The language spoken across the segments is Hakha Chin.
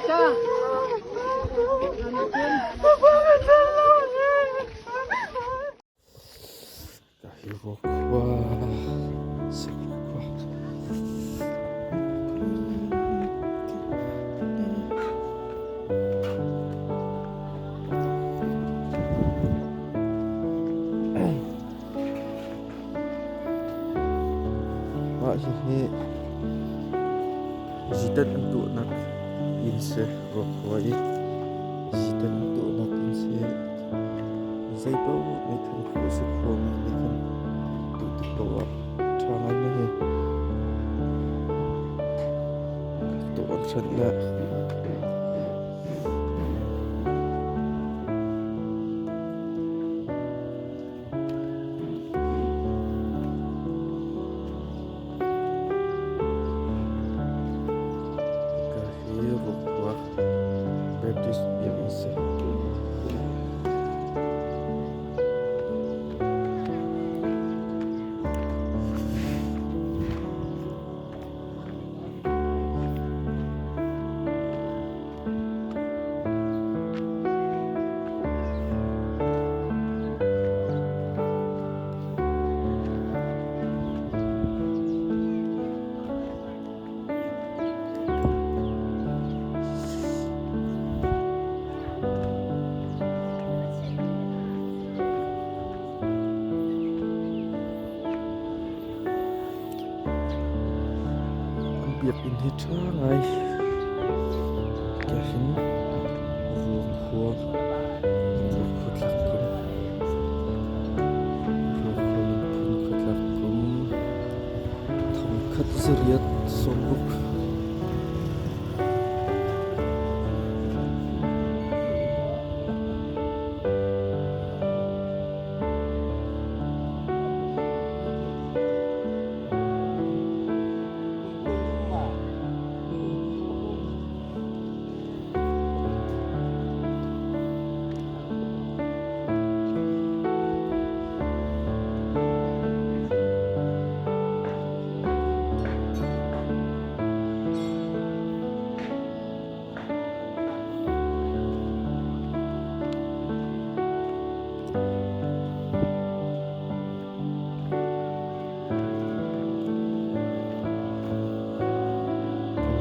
Mah hihi zitan an tuahnak inn si ruakhua i zitan an tuahnak inn si. Zeipaoh nih khan khuhsi khuami nih khan duh tik paoh ah ṭha ngai na hi tuah an hranh le Hika hi Ruakhua Baptist biakinn si. An biakinn hi ṭha ngai. Tiahhin Ruakhua Ruakhua tlak kum Ruakhua lungphun khua tlak kum thongkhat zariat sawmruk.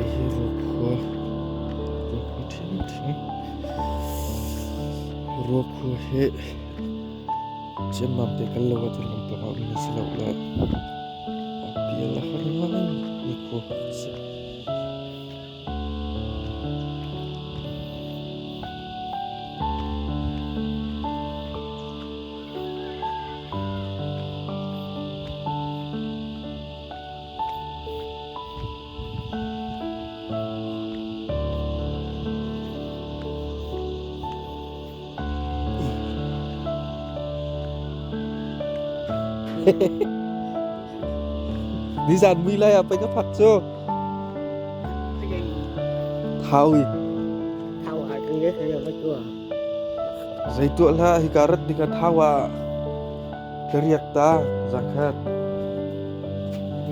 Hihi ruakhua ruakhua ṭhiamṭhiam. Ruakhua hi ciammam te kal lo ahcun lamtawk ah um a si lo le a pial a har ngaimi khua a si. Nizan mui lai ah pei ka phak cu. Thau i. Zei tuah hlah hika rat ding ah thau ah ka riak ta zakhat.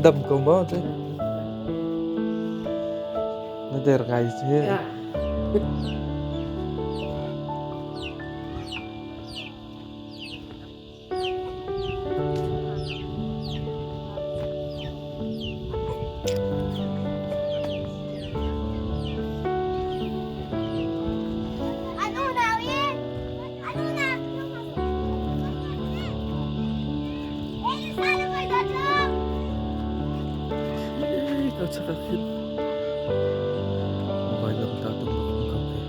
Dam ko maw te? Na der ngai si. Vailam ta tum ko ke.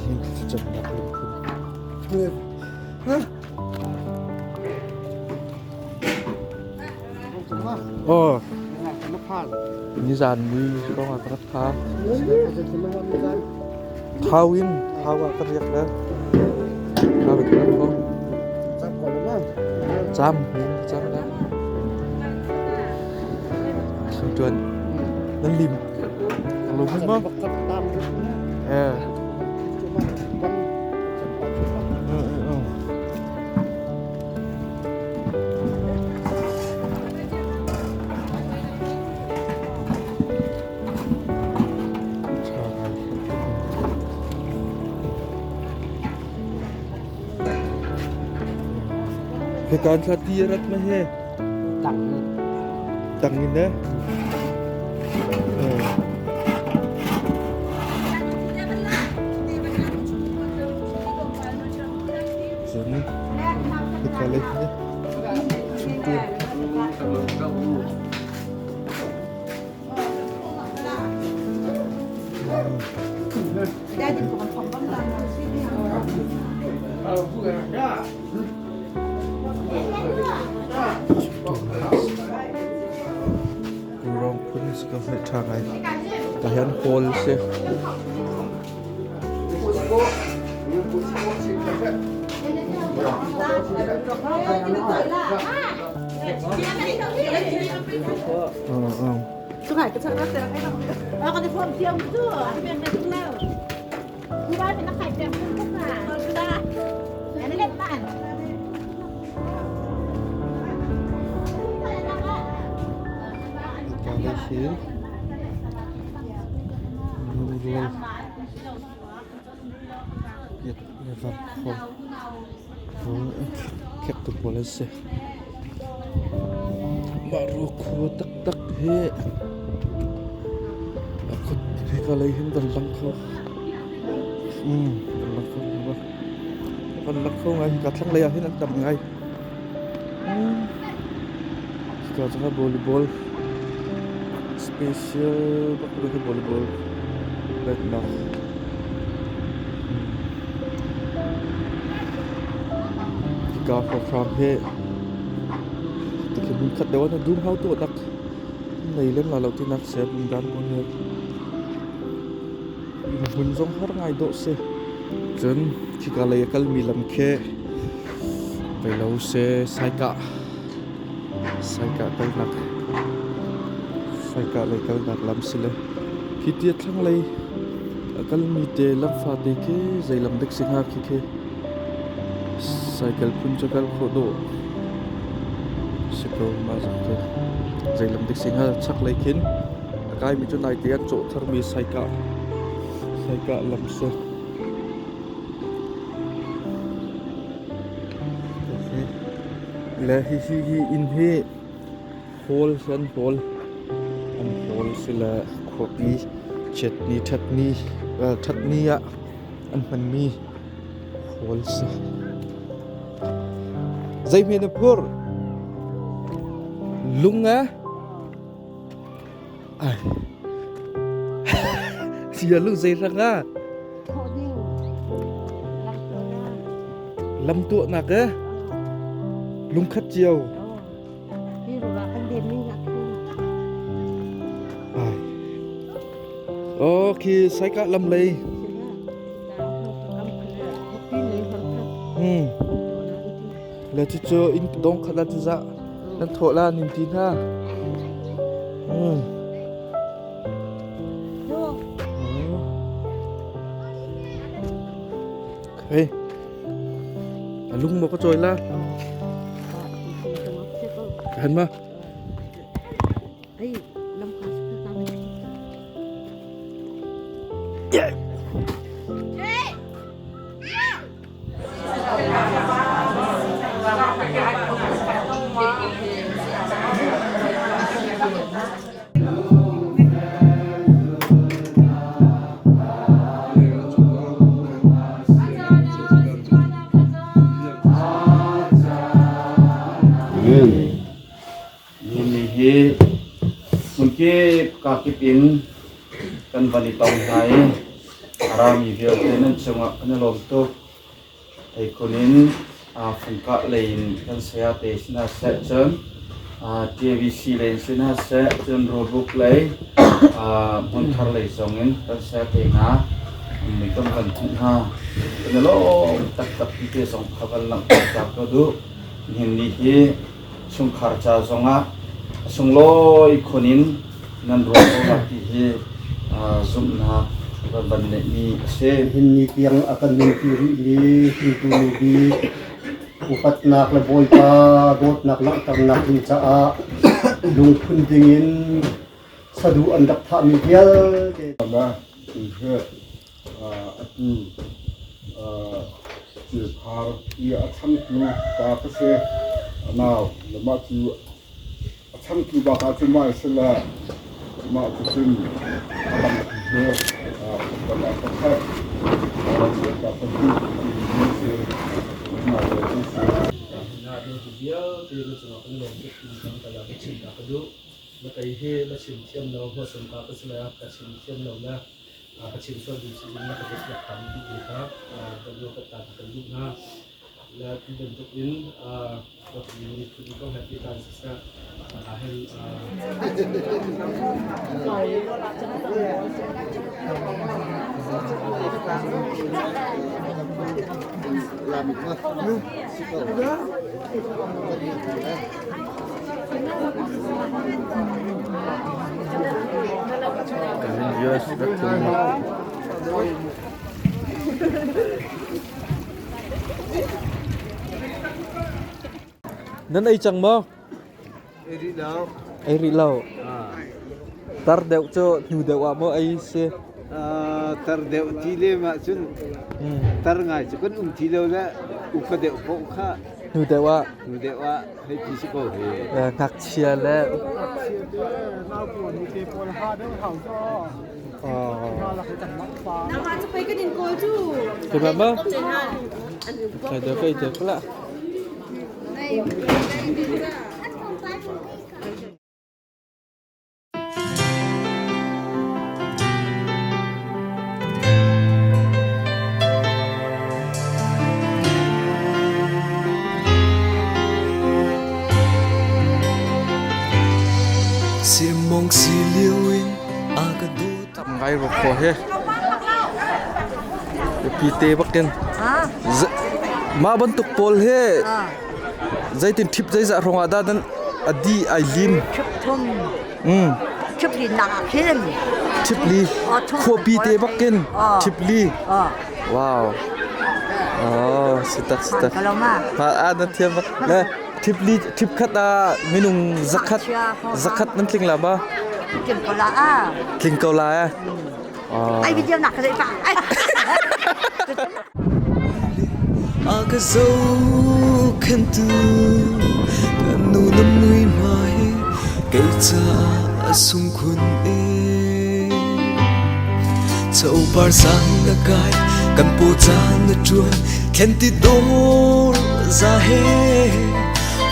Hin thlacamnak lungphun. Oh. Nizan mui hrawng ah ka rak pha. Thau in thau ah ka riak le. Thau in ka rak pho. Cam, cam la. Tuan. Nan lim. Lu mun mo. Eh. Hika thla ti a rat ma he? Tang. Tang in eh? Cun hika lei hi chungkur. Rong phun si ka hmuh ṭha ngai. Tah hian hall si. Hika lei hi nu rual Khek tu pawl an si. Mah ruakhua taktak hi a khut hika lei hin kan lang kho. Kan lang kho Kan lang kho ngai. Hika thlanglei ah hin an tam ngai. Hika cang ah volleyball special bak hi volleyball letnak. Hika hrawkhram hi tikhi hmunkhat deuh ah dum hau tuahnak nei lem la lo tinak si bungdan pawl hi hmun zong har ngai dawh si. Cun khika lei a kalmi lam khi Velo seh saikah saikah kalnak saikah lei kalnak lam si le khi ti a thlanglei a kalmi te lam fate khi zei lam dek si hnga khi khi cycle phun cu kal khawh dawh si ko mah zong khi zei lam dek si hnga chaklei khin a kaimi cu naite an cawh tharmi saikah saikah lam si. Le hihi hi inn hi hawl si an hawl. An hawl si le khuapi chiatni ṭhatni ṭhatni ah an hmanmi hawl si. Zeihme na phur? Lung eh? Ai. Sia lu zei hrang ah? Lam tuahnak eh? Lungkhat cio. Ai. Oh, khi saikah lam lei. Hmm. Le cucu inn dong khat ah cuzah nan thawh la nin ti hna. Hmm. Hey. A lung maw ka cawi la? Han ma? Yeah. Nihin hi hmunkip kakip in kan van i tong hna i a rami vialte nan cungah kan i lawm tuk. Hleikhun in fungkah lei in kan sayate si hna seh cun TABC lei in si hna seh cun rawlbuk lei hmunthar lei zong in kan sayate hna mi kan van hmuh hna. Kan i lawm taktak ti te zong kha van langhter ta ka duh. Nihin ni hi chungkhar ca zongah a sunglawi khun in nan ruah ko lai ti hi zumhnak kan van neihmi a si. Nihin ni tiang a kan nunpi rihmi hringtu nu bik upatnak le Bawipa dawtnak langhternak ding caah lungphun dingin saduh an rak thahmi vialte. Atu Cilphar i a changtu pa ka si. Nau le mah cu a changtu bak ah cun mah a si le mah cu cun a dang cu kan ah pakhat pa pahnih ti si mah le cu si. Vialte na cungah kan lawm tuk ti kan kala ka chim ta ka duh. Na kei hi na chim thiam lo hmasung ka ka si le ka chim thiam lo le ka chim sual ding si in na ka dawt nak tam ti kha kan ruah kan ta kan duh hna. Le tu bantuk in miphun kong he pehtlai siseh ahhin Nan ei cang maw? Ei rih lo. Ei rih lo. Tar deuh cu hnu deuh ah maw ei si? Tar deuh ti lem ahcun tar ngai cu kan um ti lo le upa deuh paoh kha Hnu deuh ah. Hnu deuh ah hei ti si ko hi. Ngakchia le Nangmah cu pei kan in kawl cu. Keimah maw? Kai deuh kai deuh la. Ngai ruk ko he. Pi te bakin. Mah bantuk pawl he zeitin thip zeizah rong ah dah nan adi ai lim. Thip thum. Thip li nak ah khin. Thip li. Khuapi te bakin thip li. Wow. Oh, sitak sitak. Ma a na thiam bak. Le thip li thip khat ah minung zakhat zakhat nan tling la ma? Tling ko la a. Tling ko la a. Ai video nak ka pa. A ka zo khan tu kan nu na mui mai kei ca a sung khun e Chopar sang na kai kan pu caan na ṭuan thlen ti dawr za he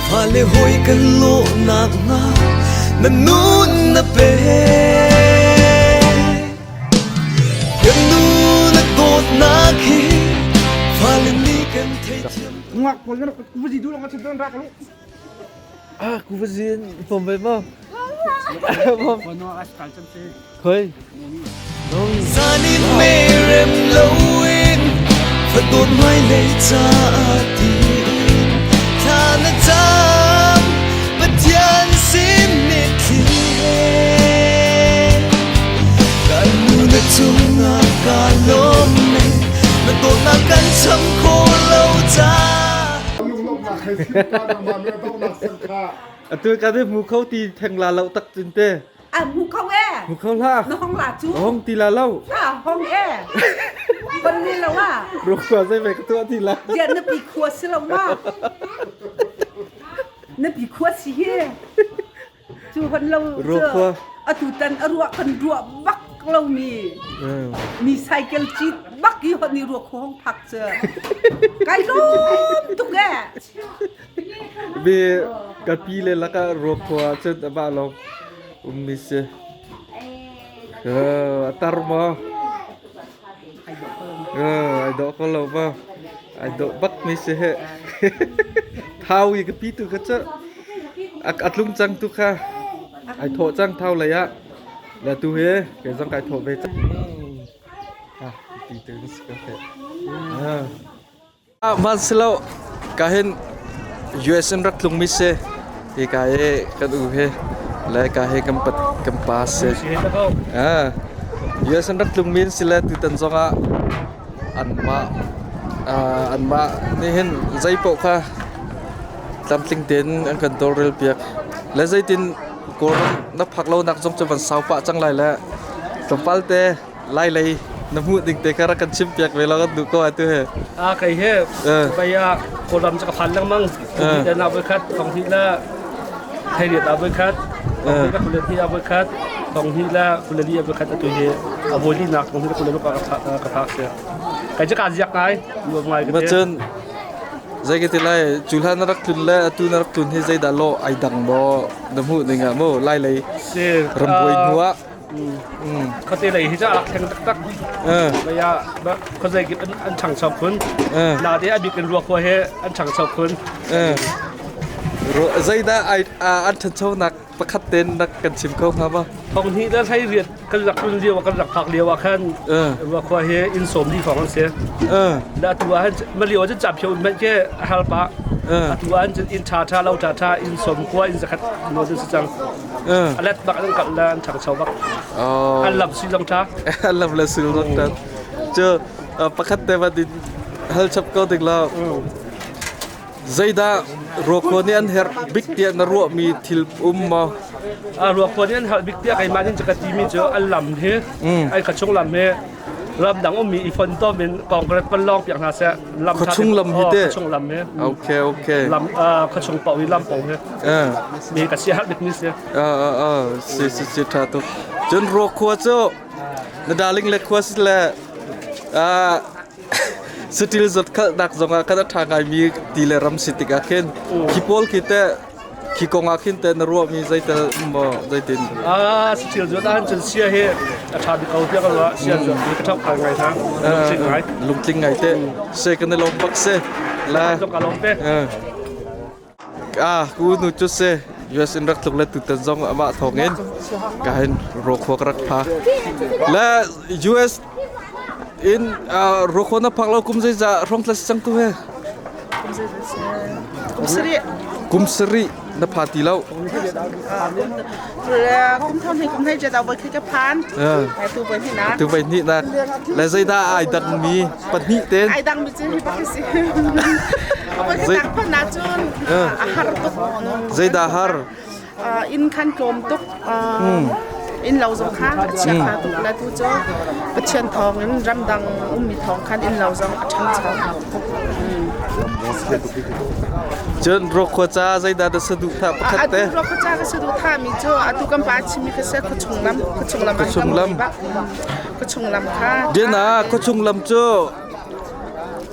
fale hoi kan lawh nak hnga na nun na pe kan nu na dawtnak hi fale nih kan theithiam Ngak pawl na kuvazi du long a rak lu. Ah, kuvazi pom ve ma. Khoi. Zanin me rem loin fadawt hmailei caah tiin thla na cam Pathian sin mitthli he kan nu na cungah kaa lawm e na dawtnak kan cham khawh lo caah Lunglawmhnak he sim ka nangmah le dohnak sang kha Atu ka de mu kho ti theng la lo tak cun te. A mu kho e. Mu kho hlah. Na hong la cu. Hong ti la lo. Ha hong e. Kon ni lo a. Rukwa zei ve ka tuah ti la. Dia na pi khua si lo ma. Na pi khua si hi. Cu hon lo Ruakhua. Atu tan a ruah kan ruah bak lo mi. Mi cycle cit bak i hon ni ruakhua hong phak cu. Kai lawm tuk e. Mi ka pi le laka ruakhua cun amah lawng ummi si. A tar maw? Ai dawh ko lo maw? Ai dawh bak mi si he. Thau i ka pi tu kha cu a tlung cang tu kha. Ai thawh cang thau lei ah. Le tu hi kei zong kai thawh ve cang. Ah, pi tu na si ko he. Hmanhselaw ka hin US in rak tlungmi si. Hika hi kan u hi le ka hi kan pat kan pa si. Ah, US in rak tlungmi an si le tutan zongah anmah anmah nih hin zei paoh kha tlamtling tein an kan tawlrel piak. Le zeitin Kawlram na phak lonak zong cu van sau pah cang lai le tlawmpal te lai lei na hmuh ding te kha rak kan chim piak ve lo kan duh ko atu he. A kei he bai ah Kawlram cu ka phan lengmang. Thong na voi khat, thong hnih la thairiat a voi khat, thong hnih la kulet hnih a voi khat, thong hnih la kulali a voi khat atu hi a voi li nak thong hnih la kulali ka ka phak sia. Kai cu ka ziak ngai, nuam ngai ka Ma cun zei ka ti lai cu hlan na rak tlun le atu na rak tlun hi zeidah law ai dang maw na hmuh ning ah mu lai lei rambuai hnu ah Khuate lei hi cu a rak thleng taktak. Lei ah khuazei kip an ṭhangcho khun. Nate a bik in ruakhua he an ṭhangcho khun. Zeidah an ṭhanchonak pakhat tein na kan chim kho hnga ma? Thong hnih le hlei riat kan rak tlun lio kan rak phak lio ah khan ruakhua hi inn sawm li hrawng an si. Le atu ah hin ma lio ah cun camphio in hmanh khi a har pah. Atu ah hin cun inn ṭha ṭha lo ṭha ṭha inn sawm kua inn zakhat nawn an si cang. A let bak an kalh le an ṭhangcho bak. An lam si zong ṭha. An lam le sil zong ṭha. Cu pakhat te van in hal chap ko ding la. Zeidah ruakhua nih an herh bik tiah na ruahmi thil um maw? Ruakhua nih an herh bik tiah keimah nih ka timi cu an lam hi ai kha chung lam hi ramdang ummi i fontom in concrete panlawng piak hna seh lam khuachung lam hi te khuachung lam hi okay okay lam khuachung pau i lam pau hi mi ka si har bik mi si si si si tha tuk cun ruakhua cu na darling le khua si le satil zot khalh nak zong ah kan a tha ngai mi ti le ram si tikah khin khi pawl khi te Khi kong ah khin teh na ruahmi zeitel maw zeitin? Ah, saṭil zuat ahhin cun sia hi a ṭha bik ko tiah ka ruah. Sia zuat hi ka ṭhap ngai ngai hna. Lungtling ngai. Lungtling ngai te. Se kan i lawm bak se. La. Zong ka lawm te. Ah, ku nu cu se US in rak tluk le tutan zong amah thawng in ka hin ruakhua ka rak pha. Le US in ruakhua na phak lo kum zeizah hrawng tla si cang tu he? Kum sarih. Kum sarih na pha ti lo. Kum thong hi kum hei da voi khi ka phan. Tu voi hnih nak. Tu voi hnih nak. Le zeidah ai dang mi pahnih ten. Ai dang mi cu hi bak si. Voi khi tak phan na cun a har tuk. Zeidah har? Inn khan tlawm tuk. Inn lo zong kha a chia kha tuk le tu cu Pathian thawng in ramdang ummi thawng khan inn lo zong a ṭhangcho tuk. Cun ruakhua ca zeidah na saduhthah pakhat te? Atu ruakhua ca ka saduhthah mi cu atu kan pa chimmi kha si khuachung lam khuachung lam khuachung lam khuachung lam kha Dina khuachung lam cu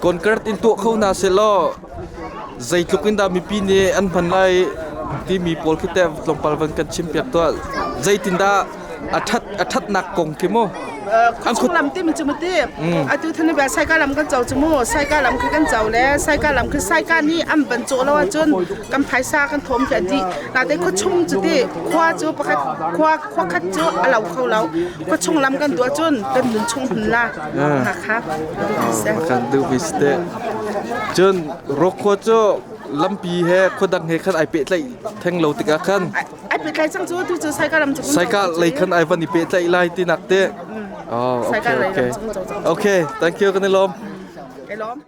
concrete in tuah kho na se law Zeitluk in dah mipi nih an hman lai timi pawl khi teh tlawmpal van kan chimpiak tuah. Zeitindah a ṭhat a ṭhatnak kong khi mu? Khuachung lam timi cu mati atu thani bia saika lam kan co cu mu saika lam khi kan co le saika lam khi saika nih an van cawh lo ahcun kan phaisa kan thawm khi a dih nate khuachung cu ti khua cu pakhat khua khua khat cu a lo kho lo khuachung lam kan tuah cun kan nun chung hun la ha kha kan duh mi si te Cun Ruakhua cu lampi he khuadang he khan ai pehtlaih theng lo tikah khan ai pehtlaih cang cu tu cu Saika lam cu Saika lei khan ai van i pehtlaih lai tinak te. Oh, okay, okay. Okay, thank you kan i lawm. Ka lawm.